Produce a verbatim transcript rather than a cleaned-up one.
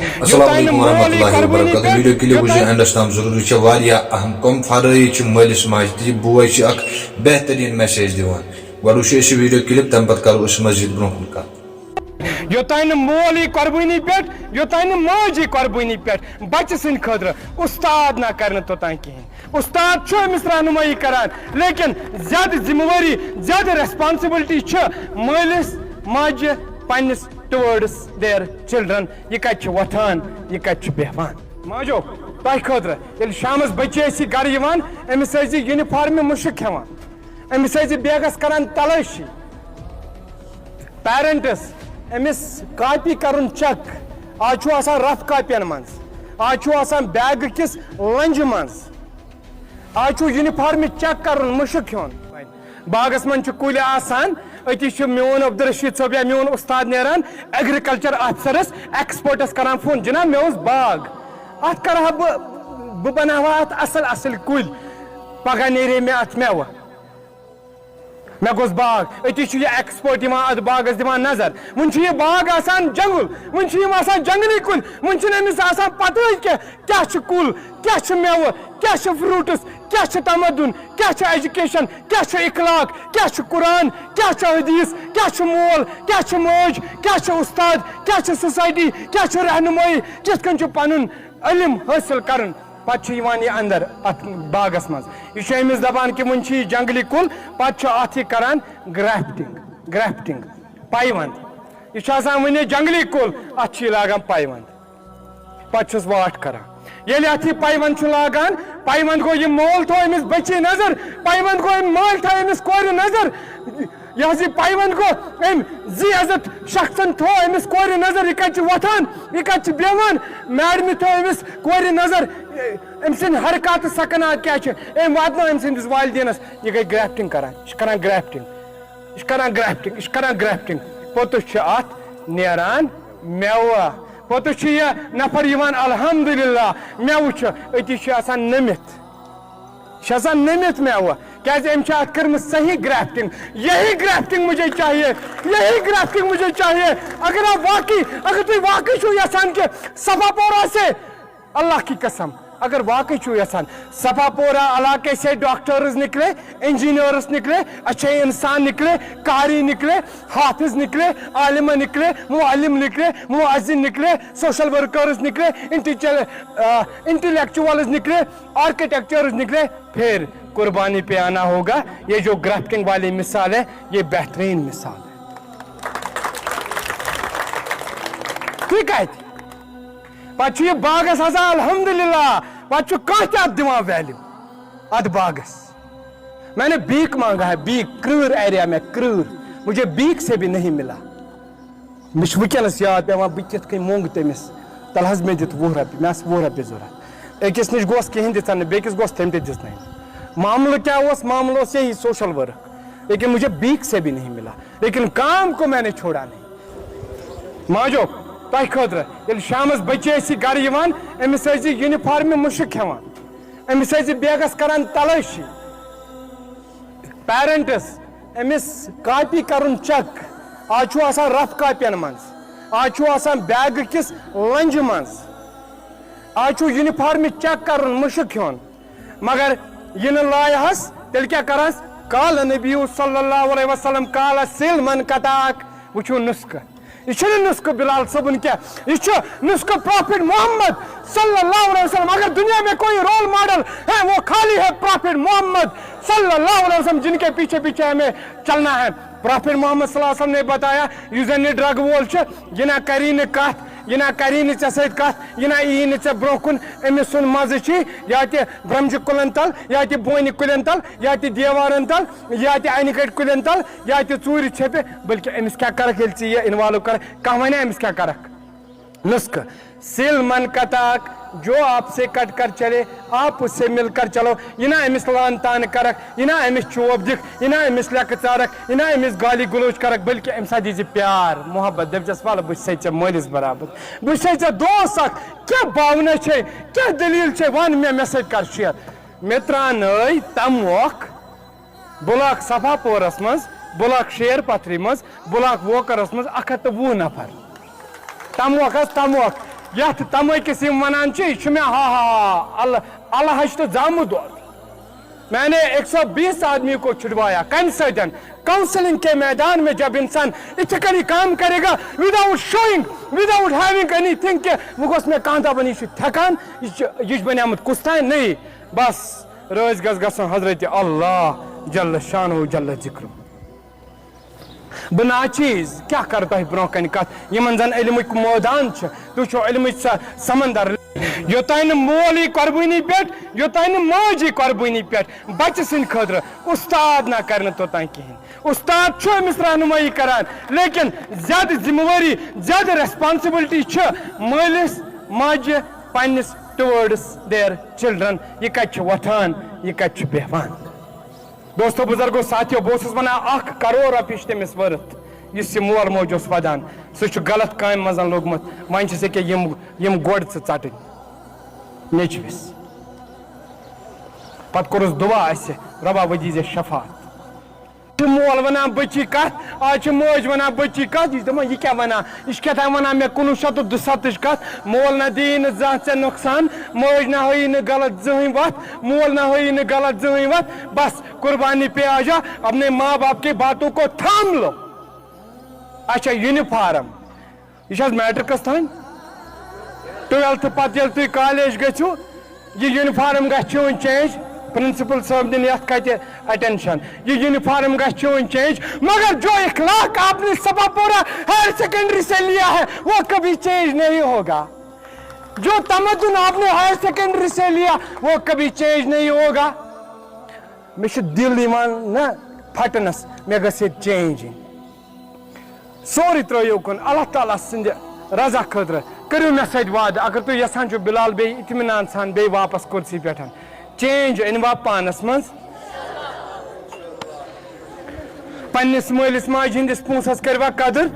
السلام علیکم ورحمۃ اللہ وبرکاتہ۔ ویڈیو کلپ وٕچھِو اینڈس تام ضروٗری، چھِ واریاہ اہم۔ کم فرٲیض چھِ مٲلِس ماجہِ تہٕ یہِ بوے چھِ اکھ بہتریٖن میسیج دِوان۔ گۄڈٕ وٕچھو أسۍ یہِ ویڈیو کلپ، تَمہِ پتہٕ کرو أسۍ مزید برونٛہہ کُن کتھ۔ یوٚتانۍ نہٕ مول یی قۄربٲنی پٮ۪ٹھ، یوٚتانۍ نہٕ ماج یی قۄربٲنی پٮ۪ٹھ، بچہٕ سٕنٛدِ خٲطرٕ اُستاد نہ کرِ نہٕ توٚتانۍ کِہیٖنۍ۔ اُستاد چھُ أمِس رہنمٲیی کران، لیکن زیادٕ ذمہٕ وٲری، زیادٕ ریسپانسبلٹی چھِ مٲلِس ماجہِ پننِس towards their children۔ یہِ کتہِ چھُ وۄتھان، یہِ کتہِ چھُ بیٚہوان؟ ماجو، تۄہہِ خٲطرٕ ییٚلہِ شامس بچی ٲسۍ گرٕ یِوان، أمِس ٲسۍ زِ یونیفارمہِ مُشک کھٮ۪وان، أمِس ٲسۍ زِ بیگس کران تلٲشی۔ پیرنٹس، أمِس کاپی کرُن چیک۔ آز چھُ آسان رف کاپین منٛز، آز چھُ آسان بیگ کِس لنجہِ منٛز، آز چھُ یونیفارمہِ چیک کرُن، مُشک کھیوٚن۔ باغس منٛز چھِ کُلۍ آسان، أتی چھُ میون عبدالرشید صٲب یا میون اُستاد نیران، ایگریکلچر آفیسرس، ایکسپرٹس کران فون، "جناب، مےٚ اوس باغ، اتھ کرٕ ہا بہٕ، بہٕ بناوٕ ہا اتھ اصل اصل کُلۍ، پگاہ نیرِ ہے مےٚ اتھ مٮ۪وٕ۔" مےٚ گوٚژھ باغ۔ أتی چھُ یہِ ایکسپرٹ یِوان اتھ باغس دِوان نظر۔ وُنہِ چھُ یہِ باغ آسان جنگل، وُنہِ چھِ یِم آسان جنگلی کُلۍ، وُنہِ چھُنہٕ أمِس آسان پتہٕے کینٛہہ کیٛاہ چھُ کُل، کیٛاہ چھُ مٮ۪وٕ، کیٛاہ چھُ فروٹس، کیٛاہ چھُ تمدُن، کیٛاہ چھُ ایجوکیشن، کیٛاہ چھُ اخلاق، کیٛاہ چھُ قرآن، کیٛاہ چھُ حدیث، کیٛاہ چھُ مول، کیٛاہ چھُ مٲج، کیٛاہ چھُ استاد، کیٛاہ چھُ سوسایٹی، کیٛاہ چھُ رہنمٲیی، کِتھ کٔنۍ چھُ پنُن علم حٲصِل کرُن۔ پتہٕ چھُ یِوان یہِ اندر اتھ باغس منٛز۔ یہِ چھُ أمِس دپان کہِ وُنہِ چھُ یہِ جنگلی کُل، پتہٕ چھُ اتھ یہِ کران گرافٹنگ، گرافٹنگ، پایوند۔ یہِ چھُ آسان وُنہِ جنگلی کُل، اتھ چھُ یہِ لاگان پایوند۔ پتہٕ چھُس واٹھ کران۔ ییٚلہِ اتھ یہِ پایوند چھُ لاگان، پایوند گوٚو، یہِ مول تھوٚو أمِس بچی نظر، پایوند گوٚو، أمۍ مٲلۍ تھٲو أمِس کورِ نظر۔ یہِ حظ یہِ پایوند گوٚو، أمۍ ذی عزت شخصن تھوٚو أمِس کورِ نظر، یہِ کتہِ چھِ وۄتھان، یہِ کتہِ چھِ بیٚہوان۔ میڈمہِ تھوٚو أمِس کورِ نظر، أمۍ سٕنٛدۍ حرکات تہٕ سکنات کیٛاہ چھِ، أمۍ واتنٲو أمۍ سٕنٛدِس والدینس۔ یہِ گٔے گرافٹنگ کران، یہِ چھِ کران گرافٹنگ، یہِ چھِ کران گرافٹنگ، یہِ چھِ کران گرافٹنگ۔ پوٚتُس چھُ اتھ نیران مٮ۪وٕ۔ پوٚتُس چھُ یہِ نفر یِوان، الحمدللہ، مٮ۪وٕ چھُ، أتی چھُ آسان نٔمِتھ۔ یہِ چھُ آسان نٔمِتھ مٮ۪وٕ، کیٛازِ أمۍ چھِ اَتھ کٔرمٕژ صحیح گرٛافٹِنٛگ۔ یہی گرٛافٹِنٛگ مجھے چاہیے، یہی گرٛافٹِنٛگ مجھے چاہیے۔ اگر آپ واقعی، اگر تُہۍ واقعی چھِو یَژھان کہِ صفا پورہ سے، اللہ کی قسم، اگر واقعی چھِو یَژھان، صفا پورہ علاقے سے ڈاکٹرز نکلے، انجینئرز نکلے، اچھے انسان نکلے، قاری نکلے، حافظ نکلے، عالم نکلے، معلم نکلے، مؤذن نکلے، سوشل ورکرز نکلے، انٹیچل-، آ، انٹلیکچوئلز نکلے، آرکیٹیکچرز نکلے، پھر قربانی پہ آنا ہوگا۔ یہ جو گرافٹنگ والی مثال ہے، یہ بہترین مثال ہے۔ ٹھیک ہے؟ پتہٕ چھُ یہِ باغس آسان، الحمدللہ، پتہٕ چھُ کانٛہہ تہِ اتھ دِوان ویلیو، اتھ باغس۔ میں نے بھیک مانگا ہے، بھیک، کرۭر ایریا میں کرۭر، مجھے بھیک سے بھی نہیں ملا۔ مےٚ چھُ وٕنکیٚنَس یاد پٮ۪وان، بہٕ کِتھ کٔنۍ مونٛگ تٔمِس۔ تَلہٕ حظ مےٚ دیُت وُہ رۄپیہِ، مےٚ آسہٕ وُہ رۄپیہِ ضوٚرَتھ۔ أکِس نِش گوس کِہیٖنۍ دِژَن نہٕ، بیٚکِس گوس تٔمۍ تہِ دِژنَے نہٕ۔ معاملہٕ کیٛاہ اوس؟ معاملہٕ اوس یہی سوشل ورک۔ لیکن مجھے بھیک سے بھی نہیں ملا، لیکن کام کو میں نے چھوڑا نہیں۔ ماجو، تۄہہِ خٲطرٕ ییٚلہِ شامَس بٔچی ٲسۍ گَرٕ یِوان، أمِس ٲسۍ زِ یوٗنِفارمہِ مُشُک کھٮ۪وان، أمِس ٲسۍ زِ بیگَس کَران تَلٲشی۔ پیرنٹس، أمِس کاپی کرُن چیک۔ آز چھُ آسان رف کاپین منٛز، آز چھُ آسان بیگ کِس لنجہِ منٛز، آز چھُ یونیفارم چیک کرُن، مُشُک ہیوٚن۔ مگر یہِ نہٕ لایہس، تیٚلہِ کیٛاہ کرس؟ قال نبی صلی اللہ علیہ وسلم، قال سل من قطعک۔ وٕچھِو نُسخہٕ۔ یہِ چھُنہٕ نُسخہٕ بلال صٲبُن کینٛہہ، یہِ چھُ نُسخہٕ پرافٹ محمد صلی اللہ علیہ وسلم۔ اگر دنیا میں کوئی رول ماڈل ہے، وہ خالی ہے پرافٹ محمد صلی اللہ علیہ وسلم، جن کے پیچھے پیچھے ہمیں چلنا ہے۔ پرافٹ محمد صلی اللہ علیہ وسلم نے بتایا، یُس زن یہِ ڈرگ وول چھُ، یہِ نہ کری نہٕ کتھ، یہِ نہ کری نہٕ ژےٚ سۭتۍ کتھ، یہِ نہ یی نہٕ ژےٚ برونٛہہ کُن۔ أمِس سُنٛد مزٕ چھُ یا تہِ برمجہِ کُلٮ۪ن تل، یا تہِ بونہِ کُلٮ۪ن تل، یا تہِ دیوارن تل، یا تہِ انہِ گٔٹۍ کُلٮ۪ن تل، یا تہِ ژوٗرِ ژھیٚپہِ، بلکہِ أمِس کیٛاہ کرکھ ییٚلہِ ژٕ یہِ انوالو کرکھ؟ کانٛہہ ونیٛا أمِس کیٛاہ کرکھ؟ نسخہٕ، سل من قطعک، جو آپ سے کٹ کر چلے، آپ اس سے مل کر چلو۔ یہِ نہ أمِس لان تان کرکھ، یہِ نہ أمِس چوب دِکھ، یہِ نہ أمِس لیٚکہٕ ژارکھ، یہِ نہ أمِس گالی گلوچ کرکھ، بلکہِ أمِس سۭتۍ دیٖزِ پیار، محبت، دٔپزٮ۪س، "ولہٕ بہٕ چھُسے ژےٚ مٲلِس برابر، بہٕ چھُسے ژےٚ دوست اکھ، کیٛاہ باونہ چھے، کیٛاہ دٔلیٖل چھے، ون مےٚ، مےٚ سۭتۍ کر شیر۔" مترانٲے تموکھ بلاک صفا پورس منٛز، بلاک شیر پتھری منٛز، بلاک ووکرس منٛز اکھ ہتھ تہٕ وُہ نفر۔ تموکھ حظ تموکھ۔ یتھ تمٲکِس یِم ونان چھِ، یہِ چھُ مےٚ ہا ہا ہا، اللہ، اللہ ہچ تہٕ زامہٕ دۄد۔ میں نے ایک سو بیس آدمی کو چھڑوایا۔ کمہِ سۭتۍ؟ کاؤنسلنگ کے میدان میں جب انسان اتھے کٔنی کام کرے گا، without showing, without having anything، کہ وۄنۍ گوٚژھ مےٚ کانٛہہ دپُن، یہِ چھُ تھٮ۪کان، یہِ چھُ، یہِ چھُ بنیومُت کُس تام، نہیں۔ بس، رٲضۍ گژھ گژھُن حضرت اللہ جل شانہ جل ذکرہ۔ بہٕ ناچیز کیٛاہ کرٕ تۄہہِ برونٛہہ کنہِ کتھ، یِمن زن علمٕکۍ مٲدان چھِ، تُہۍ چھِو علمٕچ سۄ سمندر۔ یوٚتانۍ نہٕ مول یی قربٲنی پٮ۪ٹھ، یوٚتانۍ نہٕ ماج یی قربٲنی پٮ۪ٹھ، بچہٕ سٕنٛدِ خٲطرٕ استاد نہ کرِ نہٕ توٚتانۍ کِہیٖنۍ۔ استاد چھُ أمِس رہنمٲیی کران، لیکن زیادٕ ذمہٕ وٲری، زیادٕ ریسپانسبلٹی چھِ مٲلِس، ماجہِ، پننِس towards their children۔ یہِ کتہِ چھُ وۄتھان، یہِ کتہِ چھُ بیٚہوان؟ دوستو، بزرگو، ساتھیو، بہٕ اوسُس ونان، اکھ کرور رۄپیہِ چھِ تٔمِس ؤرٕتھ، یُس یہِ مول موج اوس ودان۔ سُہ چھُ غلط کامہِ منٛز لوٚگمُت۔ وۄنۍ چھِس ییٚکیٛاہ یِم، یِم گۄڈٕ ژٕ ژٹٕنۍ نیٚچوِس۔ پتہٕ کوٚرُس دُعا اسہِ، رۄبا، وۄنۍ دیٖزِ شفاعت۔ چھُ مول ونان بچی کتھ، آز چھِ مٲج ونان بچی کتھ، یہِ چھِ دپان، یہِ کیٛاہ ونان؟ یہِ چھِ کیٛاہ تام ونان مےٚ کُنوُہ شیٚتھ تہٕ دُسَتتٕچ کتھ۔ مول نہ دِیی نہٕ زانٛہہ ژےٚ نۄقصان، مٲج نہ ہٲیی نہٕ غلط زٕہٕنۍ وتھ، مول نہ ہٲیی نہٕ غلط زٕہٕنۍ وتھ۔ بس، قربانی پہ آ جا، اپنے ماں باپ کی باتوں کو تھام لو۔ اچھا، یونیفارم، یہِ چھِ حظ میٹرکس تام؟ ٹُویلتھٕ پتہٕ ییٚلہِ تُہۍ کالیج گٔژھِو، یہِ یونیفارم گژھِ چون چینج۔ پرنسپل صٲب دِنہٕ یتھ کتہِ اٹینشن؟ یہِ یونیفارم گژھِ چون چینج، مگر جو اخلاق آپ نے سبا پورا ہائر سیکنڈری سے لیا ہے، وہ کبھی چینج نہیں ہوگا۔ جو تمدن آپ نے ہائر سیکنڈری سے لیا، وہ کبھی چینج نہیں ہوگا۔ مےٚ چھُ دِل یِوان نہ پھٹنس، مےٚ گژھِ ییٚتہِ چینج یِنۍ۔ سورُے ترٲیِو کُن، اللہ تعالیٰ سٕنٛدِ رضا خٲطرٕ کٔرِو مےٚ سۭتۍ وعدٕ۔ اگر تُہۍ یژھان چھِو بلال بیٚیہِ اطمینان سان بیٚیہِ واپس کُرسی پٮ۪ٹھ، چینج أنوا پانس منٛز؟ پننِس مٲلِس ماجہِ ہٕنٛدِس پونٛسس کٔروا قدٕر؟